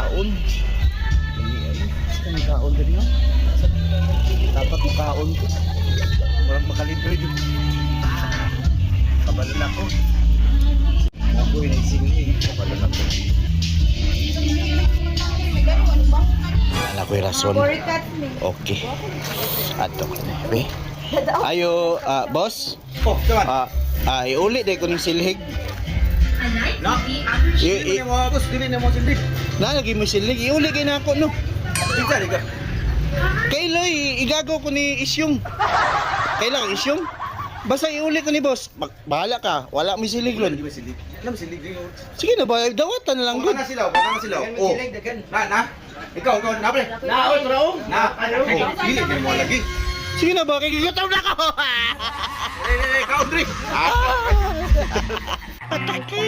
Kaon. Ini ano, ang kaon diri no? Dapat mo kaon ko. Murag makalibre jud. Ah, kabalo na ko. Ako yung silhig, kabalo na ko. Wala ko'y rason. Okay. Ato ko na. Be. Ayo, boss. Oh, kaman. Iuli dahil ko ng silhig. Na. I, Dili mo boss, dili na mo silhig. Na, lagi mo silhig. Iuli kay na ako, no? Kinsa di ka? Kay Loy, igago ko ni Isyong. Kailan Isyong? Basta iuli ko ni boss. Bahala ka. Wala mo silhig Wala ron. di ba silhig? Alam silhig di. Sige na ba, dawatan na lang Baka gud. na sila, baka na sila. Oh. Na na. Ikaw, ikaw na pre. Na, oy, traong. Na. Oh, dili na mo lagi. Sige na ba, kay gigutaw na ako. Eh, eh, ikaw, Dre. Pataki!